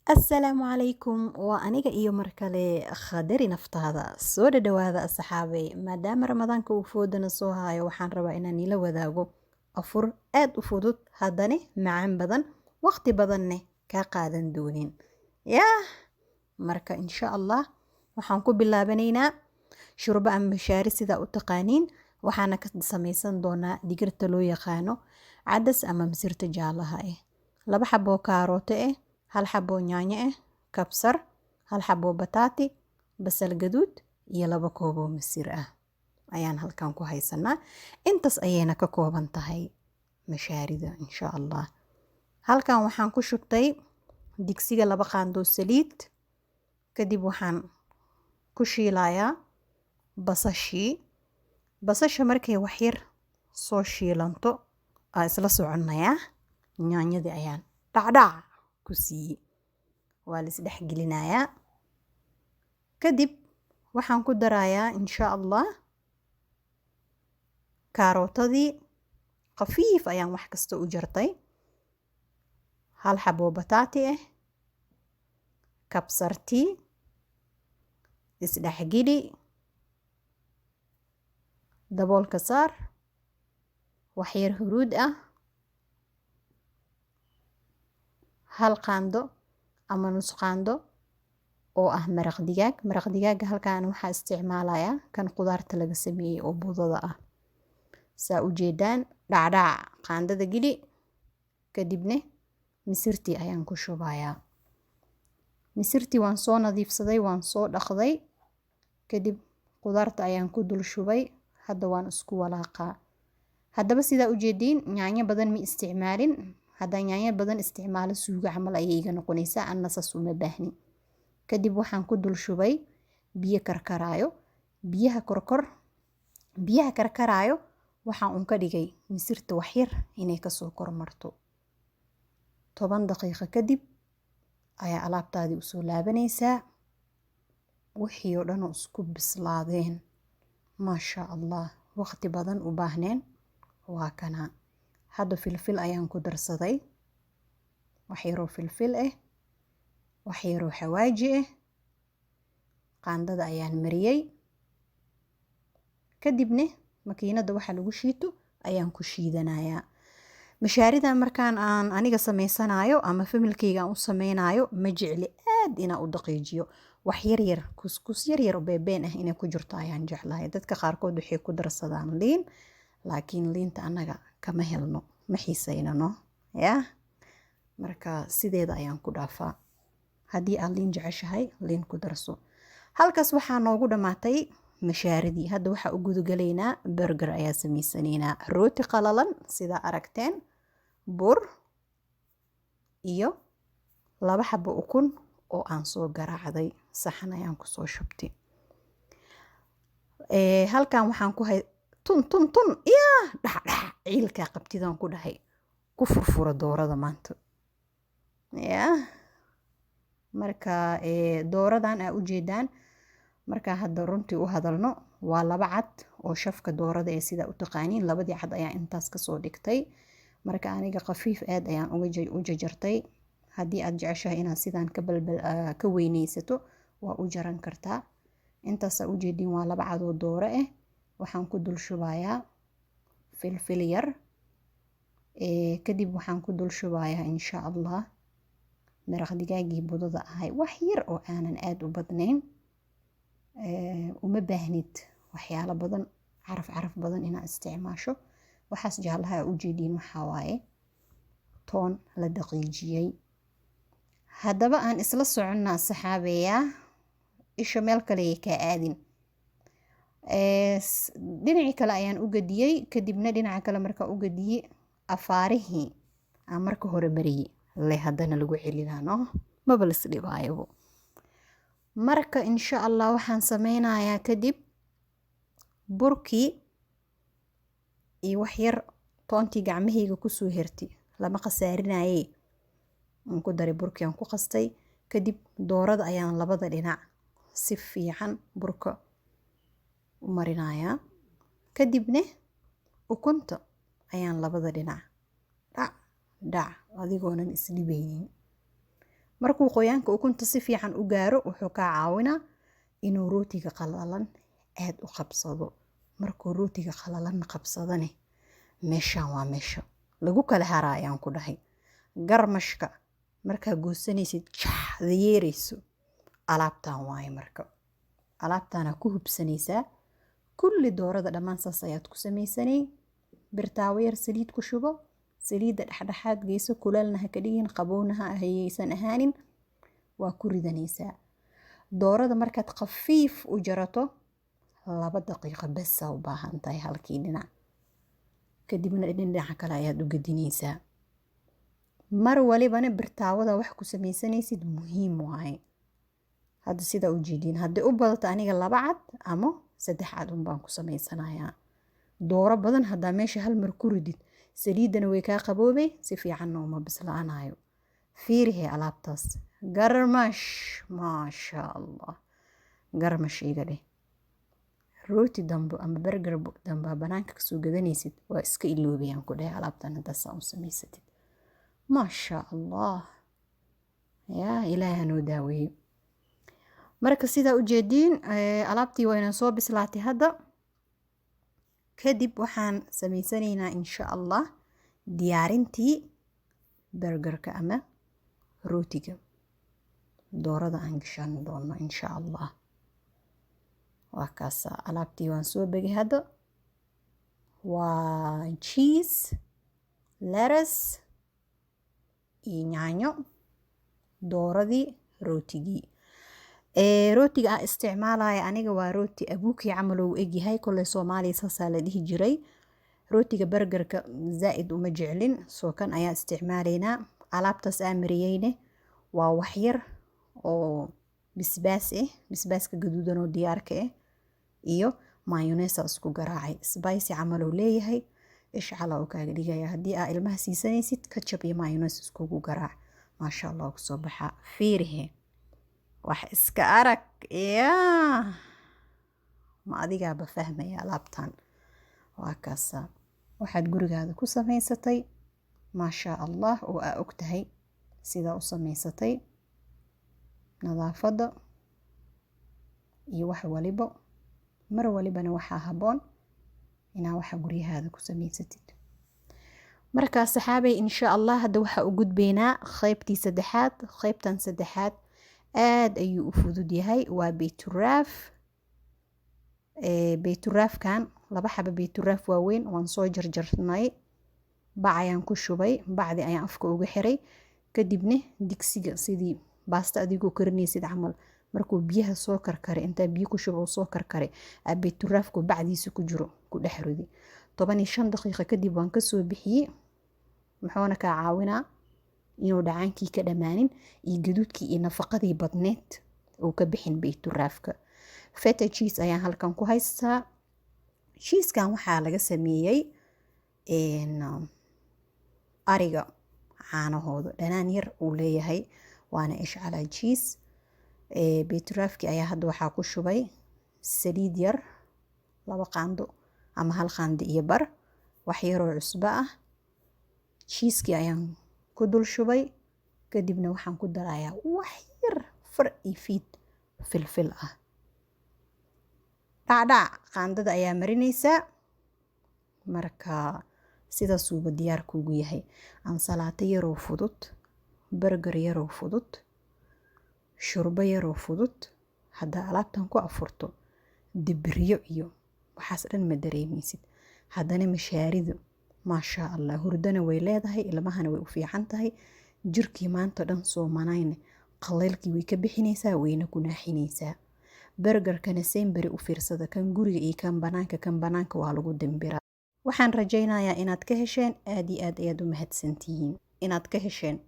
Asalaamu calaykum, waa aniga iyo mar kale Khadari naftaada. Soo dhadhawaada asxaabey. Maadaama Ramadaanka uu foodana soo haayo, waxaan rabaa inaan ila wadaago afur aad u fudud, haddana macaan badan, waqti badanne kaa qaadan doonin. Yaah, marka insha Allah waxaan ku bilaabanaynaa shurbo ama mishaari, sidaa u taqaaniin. Waxaana ka samaysan doonaa digirta loo yaqaano cadas ama masirta jaalaha ah, 2 xaboo kaarooto ah, 1 xaboo yaanyo ah, kabsar, 1 xaboo bataati, basal gaduud iyo 2 kooboo misir ah ayaan halkan ku haysanaa. Intaas ayayna ka kooban tahay mashaarida insha Allah. Halkan waxaan ku shubtay digsiga 2 qaandoo saliid. Kadib waxaan ku shiilayaa basashii. Basasha markay waxyar soo shiilanto, aa isla soconayaa, yaanyadii ayaan dhacdhac ku siiyey, waa la isdhex gelinayaa. Kadib waxaan ku darayaa insha Allah kaarootadii. Khafiif ayaan wax kasta u jartay. 1 xaboo bataati ah, kabsartii, isdhexgeli, daboolka saar, waxyar huruud ah, 1 qaando ama nus qaando oo ah maraq digaag. Maraq digaaga halkan waxaa isticmaalayaa kan qudaarta laga sameeyey oo budada ah, saa u jeedaan. Dhacdhac qaandada geli. Kadibna misirtii ayaan ku shubayaa. Misirtii waan soo nadiifsaday, waan soo dhaqday. Kadib qudaarta ayaan ku dul shubay. Hadda waan isku walaaqaa. Haddaba sidaa ujeediin, yaanyo badan ma isticmaalin. Haddaan yaanyo badan isticmaalo, suugo camal ayay iga noqonaysaa, anna saas uma baahni. Kadib waxaan ku dul shubay biyo karkaraayo. Biyaha korkor, biyaha karkaraayo waxaan un ka dhigay misirta waxyar inay kasoo kormarto. 10 daqiiqo kadib ayaa alaabtaadii usoo laabanaysaa, wixii oo dhan oo isku bislaadeen, maasha Allah, waqti badan u baahneen. Waa kana. Hadda filfil ayaan ku darsaday, wax yaroo filfil ah, wax yaroo xawaaji ah. Qaandada ayaan mariyey. Kadibna makiinada waxa lagu shiito ayaan ku shiidanayaa. Mashaarida markaan aan aniga sameysanayo ama familkayga aan u sameynayo, ma jecli aad inaan u daqiijiyo. Wax yar yar, kuskus yar yar oo beebeen ah inay ku jirto ayaan jeclahay. Dadka qaarkood waxay ku darsadaan liin, laakiin liinta annaga kama helno, ma xiiseynano yaa. Marka sideeda ayaan ku dhaafaa. Haddii aad liin jeceshahay, liin ku darso. Halkaas waxaa noogu dhammaatay mashaaridii. Hadda waxaa u gudagalaynaa burger ayaa sameysanaynaa. Rooti qalalan, sidaa aragteen, bur iyo 2 xabo ukun oo aan soo garaacday, saxan ayaan kusoo shubtay. Halkan waxaan ku hay tun tun tun yaa dhax dhax. Ciilkaa qabtidaan ku dhahay, ku furfura doorada maanta yaa. Marka dooradan aa ujeedaan, markaa hadda runtii u hadalno, waa 2 cad oo shafka doorada ee sidaa u taqaaniin. Labadii cad ayaa intaas kasoo dhigtay. Marka aniga khafiif aad ayaan u jajartay. Haddii aad jeceshahay inaad sidaan ka balbal ka weyneysato, waa u jaran kartaa. Intaasaa ujeediin waa 2 cadoo dooro ah. Waxaan ku dul shubayaa filfil yar. Kadib waxaan ku dul shubayaa insha Allah maraq digaagii budada ahay, wax yar oo aanan aada u badnayn. Uma baahnid waxyaalo badan, caraf caraf badan inaad isticmaasho. Waxaas jaalaha ujeediin waxaa waaye toon la daqiijiyey. Haddaba aan isla soconnaa saxaabeyaa, isha meel kale kaa aadin. Dhinacii kale ayaan u gadiyey. Kadibna dhinaca kale markaa u gadiyey, afaarihii aan marka hore mariyey le haddana lagu celinaa, no maba lis dhibaayobo. Marka insha Allah waxaan sameynayaa kadib burkii iyo waxyar toontii gacmahayga kusoo hertay, lama khasaarinaye, aan ku daray burkii, aan ku qastay. Kadib doorada ayaan labada dhinac si fiican burka u marinayaa. Kadibna ukunta ayaan labada dhinac dhac dhac, adigoonan isdhibaynin. Markuu qoyaanka ukunta si fiican u gaaro, wuxuu kaa caawinaa inuu rootiga qalalan aad u qabsado. Markuu rootiga qalalan qabsadane, meeshaan waa meesha lagu kala hara ayaan ku dhahay. Garmashka markaa goosanaysid, jaxda yeerayso, alaabtan waaye. Marka alaabtaana ku hubsanaysaa kulli doorada dhammaan, saas ayaad ku samaysanay. Birtaawo yar saliid ku shubo, saliidda dhexdhexaad geyso, kuleelna ha ka dhigin, qabowna ha hayeysan ahaanin. Waa ku ridanaysaa doorada. Markaad khafiif u jarato, 2 daqiiqo besa u baahan tahay halkii dhinac, kadibna dhinaca kale ayaad u gedinaysaa. Mar walibana birtaawada wax ku samaysanaysid muhiim waaye. Hadda sidaa u jeediin, haddii u badato aniga laba cad ama saddex cad un baan ku samaysanayaa. Dooro badan haddaa meesha hal mar ku ridid, saliiddana way kaa qaboobay, si fiicanna uma bislaanayo. Fiirihe alaabtaas, garmash, maasha Allah, garmash iga dheh. Rooti dambe ama burger dambe banaanka kasoo gadanaysid waa iska iloobayaan ku dheh alaabtan haddaa saa u samaysatid. Maasha Allah, yaa Ilaahay hanoo daaweeyo. Marka sidaa ujeediin, alaabtii waa inaan soo bislaatay. Hadda kadib waxaan samaysanaynaa, insha Allah, diyaarintii burgerka ama rootiga doorada aan gashan doono, insha Allah. Waa kaasa, alaabtii waan soo begay. Hadda waa cheese, lettuce iyo yaanyo, dooradii, rootigii. Rootiga aan isticmaalaya aniga waa rooti abuukii camal uu egyahay. Koley Soomaaliya saasaa la dhihi jiray. Rootiga burgerka zaa-id uma jeclin, soo kan ayaa isticmaalaynaa. Alaabtaas aan mariyeyne waa waxyar oo bisbaas ah, bisbaaska gaduudan oo diyaarka ah, iyo mayonnaise isku garaacay. Spicy camal uu leeyahay, ishcala uu kaaga dhigaya. Haddii aa ilmaha siisanaysid, ketchup iyo mayonnaise iskugu garaac, maasha Allah kusoo baxaa. Fiirihe, wax iska arag yaa, ma adigaaba fahmaya alaabtan. Waa kaasa, waxaad gurigaada ku samaysatay, maasha Allah, oo aa og tahay sidaa u samaysatay, nadaafadda iyo wax walibo. Mar walibana waxaa habboon inaa waxa guryahaada ku samaysatid. Markaa saxaabay, insha Allah, hadda waxaa u gudbaynaa qaybtii saddexaad. Qaybtan saddexaad aad ayuu u fudud yahay, waa beyturaaf. Beyturaafkan laba xaba beyturaaf waaweyn waan soo jarjarnay, bac ayaan ku shubay, bacdi ayaan afka uga xiray. Kadibna digsiga sidii baasta adigoo karinaysid camal, markuu biyaha soo karkaray, intaa biyo ku shubo soo karkaray, aa beyturaafku bacdiisa ku jiro ku dhex ridi. 15 daqiiqo kadib waan kasoo bixiyey. Muxuuna kaa caawinaa? Inuu dhacaankii ka dhammaanin iyo gaduudkii iyo nafaqadii badneed uu ka bixin beyturaafka. Feta cheese ayaan halkan ku haystaa. Cheesekan waxaa laga sameeyey ariga caanahooda, dhanaan yar uu leeyahay, waana ishcala cheese. Beyturaafkii ayaa hadda waxaa ku shubay saliid yar, 2 qaando ama hal qaando iyo bar, wax yaroo cusbo ah. Cheesekii ayaan ku dul shubay. Kadibna waxaan ku darayaa wax yar, far iyo fiid filfil ah. Dhacdhac qaandada ayaa marinaysaa. Marka sidaasuuba diyaar kuugu yahay. Ansalaato yaroo fudud, burger yaroo fudud, shurbo yaroo fudud. Haddaa alaabtan ku afurto, dibiryo iyo waxaas dhan ma dareemeysid. Haddana mashaaridu, maasha Allah, hurdana way leedahay, ilmahana way u fiican tahay. Jirkii maanta dhan soomanayne qaleylkii way ka bixinaysaa, wayna ku naaxinaysaa. Burgerkana semberi u fiirsada, kan guriga iyo kan banaanka. Kan banaanka waa lagu dimbiraa. Waxaan rajaynayaa inaad ka hesheen. Aad iyo aad ayaad u mahadsantihiin inaad ka hesheen.